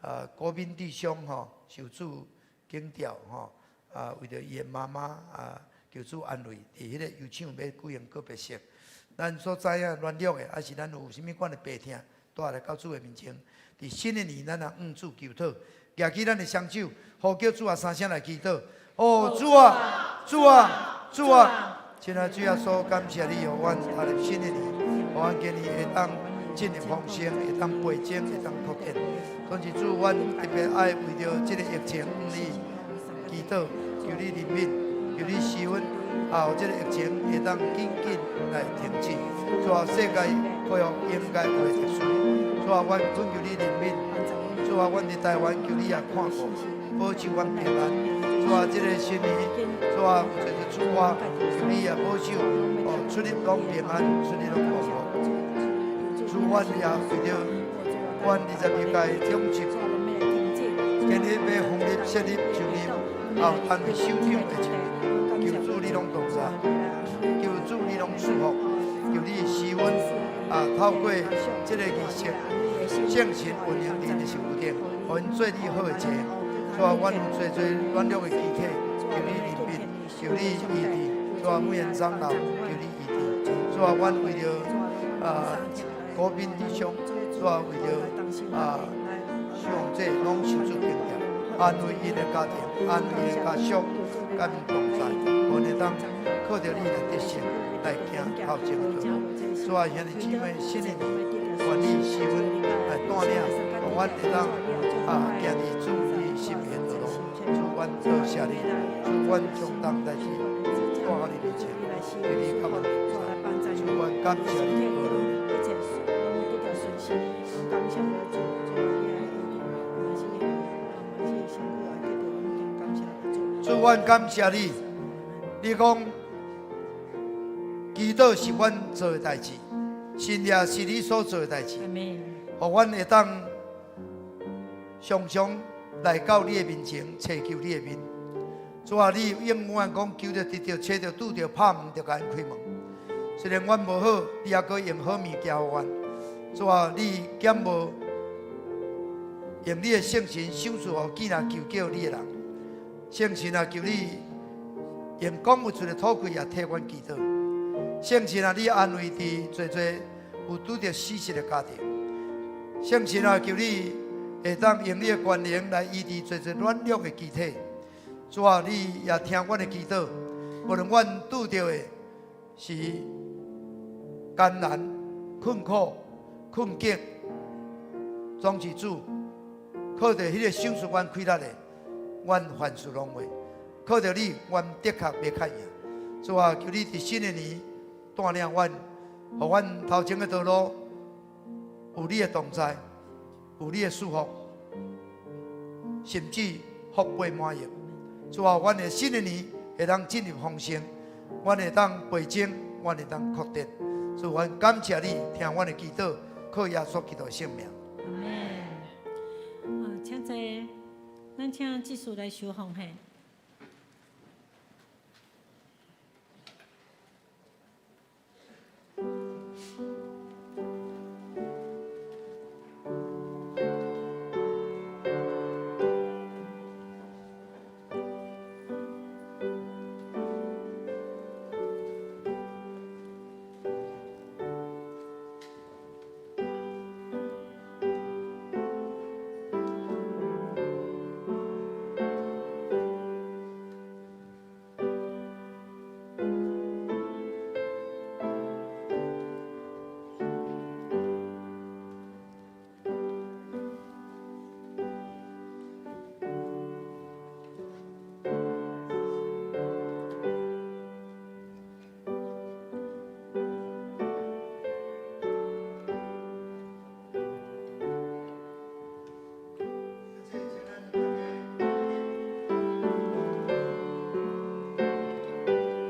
啊國民弟兄吼受主檢調吼，啊為著伊的媽媽啊求主安慰，佇彼个油廠欲舉行告別式。咱所知影軟弱的，抑是咱有啥物款的病痛，帶來到主的面前。佇新的年，咱也向主求討，舉起咱的雙手，呼叫主啊，三聲來祈禱。哦，主啊，主啊，主啊！親愛的主耶穌，感謝你，予阮踏入新的年，予阮今年會當進入豐盛，會當倍增，會當擴展。總是主，阮特別愛為著這个疫情，向你祈禱，求你憐憫，求你施恩，啊，予這个疫情會當緊緊來停止。主啊，世界恢復應該有的秩序。主啊，阮懇求你憐憫。主啊，阮佇台灣求你也看顧，保守阮平安。主啊，這个新年，主啊，有濟濟出外，求你也保守，哦，出入攏平安，出入攏保護。主，阮也為著阮22屆長執，今日欲封立、設立、上任，也有單位首長的上任，求主你攏同在，求主你攏賜福，求你施恩啊，透過這个儀式，聖神運行佇𪜶的身軀頂，予𪜶做你好的冊用。主啊，阮有濟濟軟弱的肢體，求你憐憫，求你醫治。主啊，每個長老，求你醫治。主啊，阮為著啊國民弟兄，主啊，為著啊守望者攏受主檢驗，安慰𪜶的家庭，安慰𪜶的家屬，佮𪜶同在，予𪜶會當靠著你來得勝，來行頭前的道路。主啊，兄弟姊妹，新的年，願你施恩來帶領，予阮會當啊行佇主你心意的道路。主，阮多謝你，主，阮將當代誌帶到你面前，求你佮阮同在。主，阮感謝你，阿們。主，阮感謝你。你講祈禱是阮做的代誌，神蹟是你所做的代誌，予阮會當常常來到你的面前，尋求你的面。主啊，你永遠講求著得著，揣著拄著，拍門就共𪜶開門。雖然阮無好，你猶閣用好物件予阮。主啊，你敢無用你的聖神賞賜予囝兒求叫你的人？聖神啊，求你用講不出的吐氣也替阮祈禱。聖神啊，你安慰佇濟濟有拄著死失的家庭。聖神啊，求你會當用你的權能來醫治濟濟軟弱的肢體。主啊，你也聽阮的祈禱，無論阮拄著的是艱難、困苦、困境，總是主靠著彼个賞賜阮氣力的，阮凡事攏會。靠著你，阮的確袂較贏。主啊，求你佇新的年帶領阮，予阮頭前的道路有你的同在，有你的祝福，甚至福杯滿溢。主啊，阮的新的年會當進入豐盛，阮會當倍增，阮會當擴展。主，阮感謝你，聽阮的祈禱，靠耶穌基督的聖名。阿們。啊，請坐，咱請執事來收奉獻。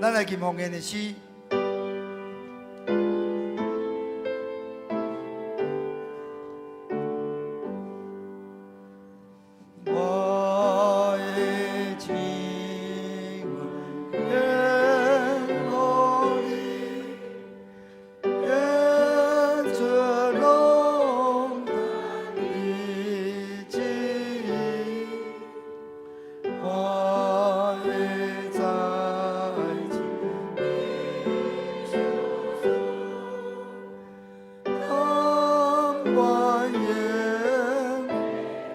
咱來吟奉獻的詩。我的情願予你，獻出攏你旨意，我的才情甘願願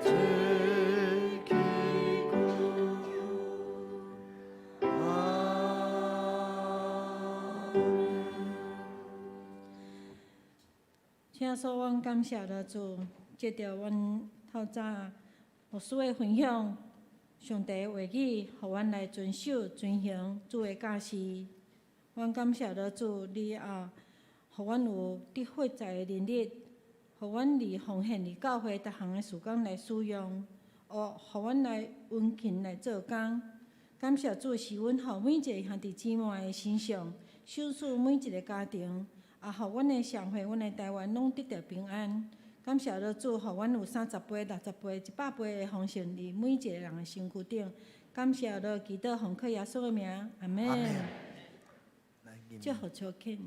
持久。阿們。請主，阮感謝了主，藉著阮透早牧師的分享，上帝的話語，予阮來遵守、遵行主的教示。阮感謝了主，你啊，予阮有得發財的能力，予阮佇奉獻佇教會逐項的事工來使用，哦，予阮來殷勤來做工。感謝主賜阮予每一个兄弟姊妹的身上，賞賜每一个家庭，也予阮的社會、阮的台灣攏得著平安。感謝了主，予阮有30倍、60倍、100倍的豐盛佇每一個人的身軀頂。感謝了，祈禱奉靠耶穌的名，阿們。阿們。來祝福抽籤。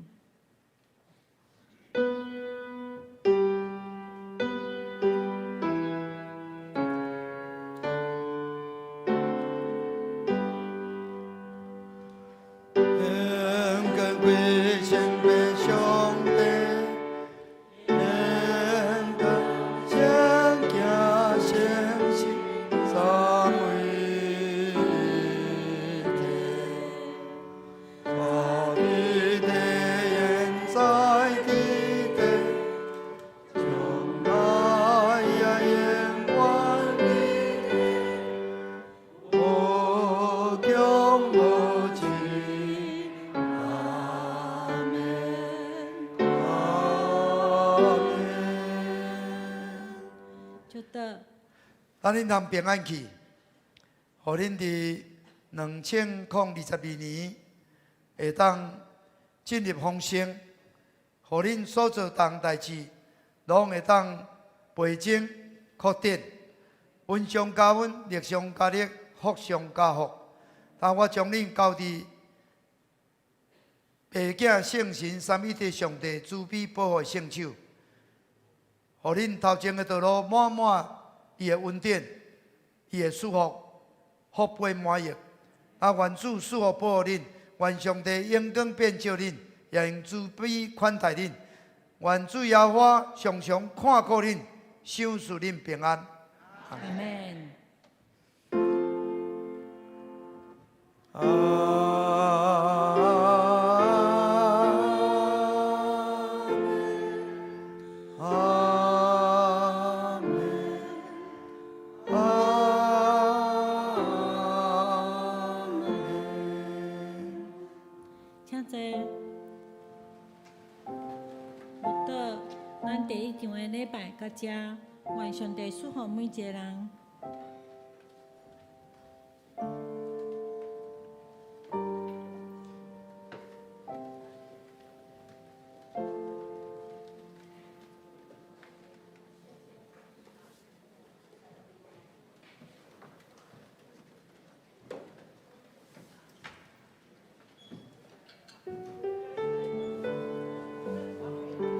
願更歸先被上帝，願更先行先是三位一體，三一體現在佇地，將來也永遠佇地，無窮無盡。阿們，阿們。祝禱。咱恁通平安去，予恁佇2022年會當進入豐盛，予恁所做逐項代誌，攏會當倍增擴展，恩上加恩，力上加力，福上加福。但我將恁交佇父子聖神三一體上帝慈悲保護的聖手，予恁頭前的道路滿滿伊的恩典，伊的祝福，福杯滿溢。啊，願主賜福保護恁，願上帝榮光遍照恁，也用慈悲款待恁。願主耶和華常常看顧恁，賞賜恁平安。阿們。阿們，阿們，阿們。請坐。慕道，咱第一場的禮拜到這，願上帝賜福每一個人。